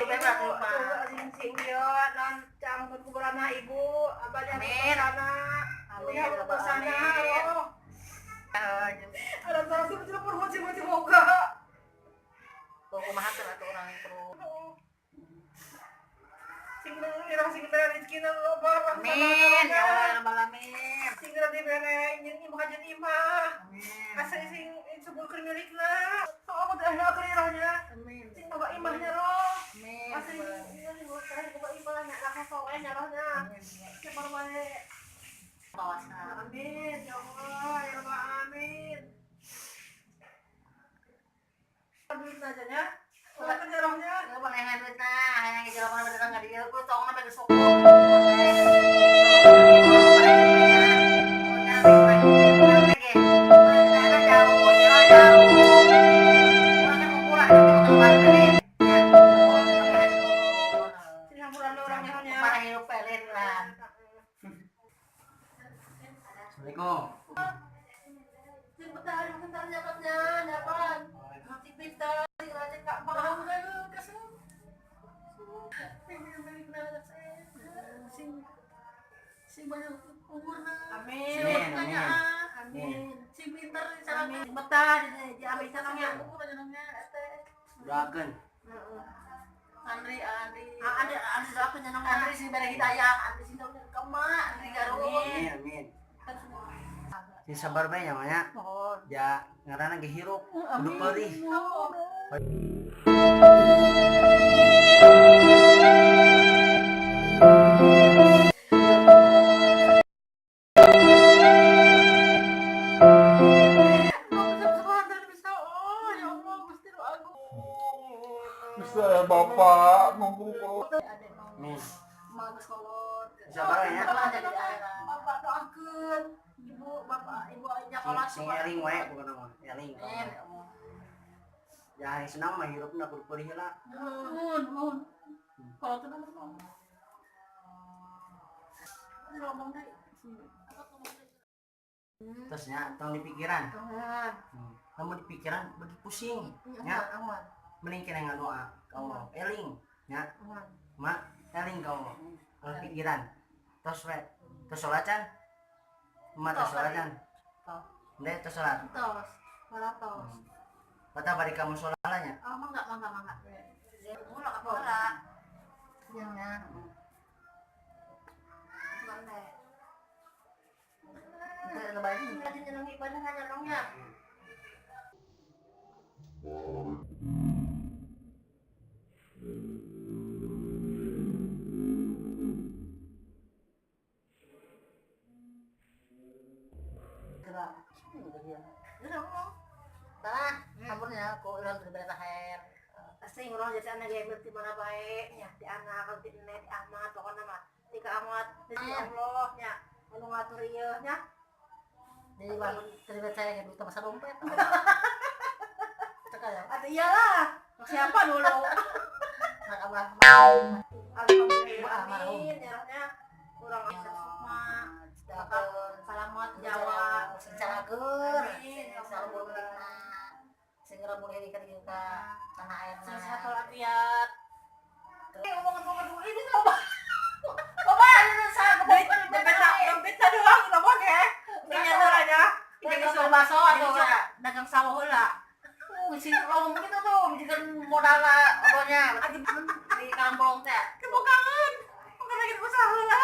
Hirup lah kehidupan. Sing sing ieu non cang kuburanna ibu, abah Amin. sana. Amin, Ya Rabbal sana. alamin. Oh. Eh, Ada salah satu pun moci moga. Kumaha teh atuh urang perlu. Sing irah sing mere rezekina loba. Amin ya Allah ya Rabbal alamin. Sing geura dibere nyen imah kajen imah. Amin. Asa sing subur keur milikna. Oh, teh aya keur irahnya. Amin. Sing bawa imahnya roh. Amin. Asa sing bawa imahnya lah soalnya rohnya. Amin. Sabar bae. Bawasna. Amin ya Allah ya Rabbal alamin. Duit aja nya. Ulah kerja rohnya. Lu pangeran duitna, hayang ge jalan mana datang ka dieu, ku tong sampe geus. Sing hampuran orangnya rohnya. Parah hirup pelit lah. Assalamualaikum. Sing betah bentar nyapatnya, nyapan. Sing pintar, sing rajin kak mau kesel. Sing sing banyak umurna. Amin. Amin, amin. Amin. Sing pinter. Amin. Betah di ambil sanangnya. Doakeun. Heeh. Andri, Andri. Ah, ada ada doakeun nyanongnya. Andri sing bere hidayah, Andri sing tau ka emak, Andri Garut. Amin, amin. Sing sabar bae nya mah nya. Mohon. Ja ngaranna ge hirup, kudu peurih. Bisa bapak ngumpul. Amin. Bagus kolot. Sabar ya. Ada di daerah. Bapak doakeun ibu bapak ibu nyakola. Sing eling wae pokona mah, eling. Amin ya Allah. Ja hayang senang mah hirupna kudu peurih heula. Mohon, mohon. Kalau tuh nomor ngomong. Ngomong deh. Terus nya tong dipikiran. Tuhan. Lamun dipikiran bagi pusing. Ya, Awan. mending kena ngadoa ka Allah. Eling nya, Awan. mak eling ka Allah. Kalau pikiran. Tos we. Tos sholat can? Emak tos sholat can? Tos. Ndek tos sholat. Tos. Malah tos. Kata bari kamu sholat nya. Oh, mangga mangga mangga. Mula ka bola. Jangan. Mangga. Itu lebay. Rajin nyeneng ibadah nyenengnya. Gerak. Ini ngomong. Tah, ampun ya, ku urang teu bere taher. Asing urang jadi anak ge di mana bae nya di anak di nenek di ahmad pokoknya mah di ka ahmad di Allah nya anu ngatur ieu nya. Jadi bangun terlibat saya duit masa dompet. Cek aja. Atau iyalah siapa dulu. Nak abah. Alhamdulillah amin ya rohnya urang bisa sukma Dakeun. salamat Jawa. Sing cager. Amin. Sing sareng sing mulih di ka tanah air. Sing sehat walafiat. Ngomong-ngomong ini coba. Coba ini saya Dompet na doang ngomong ya. Tinggal aja. dagang bakso atau Dagang sawah heula. Sing ngomong gitu tuh, jika modal odonya di kampung teh. Kebukangan. Bukan lagi usaha heula.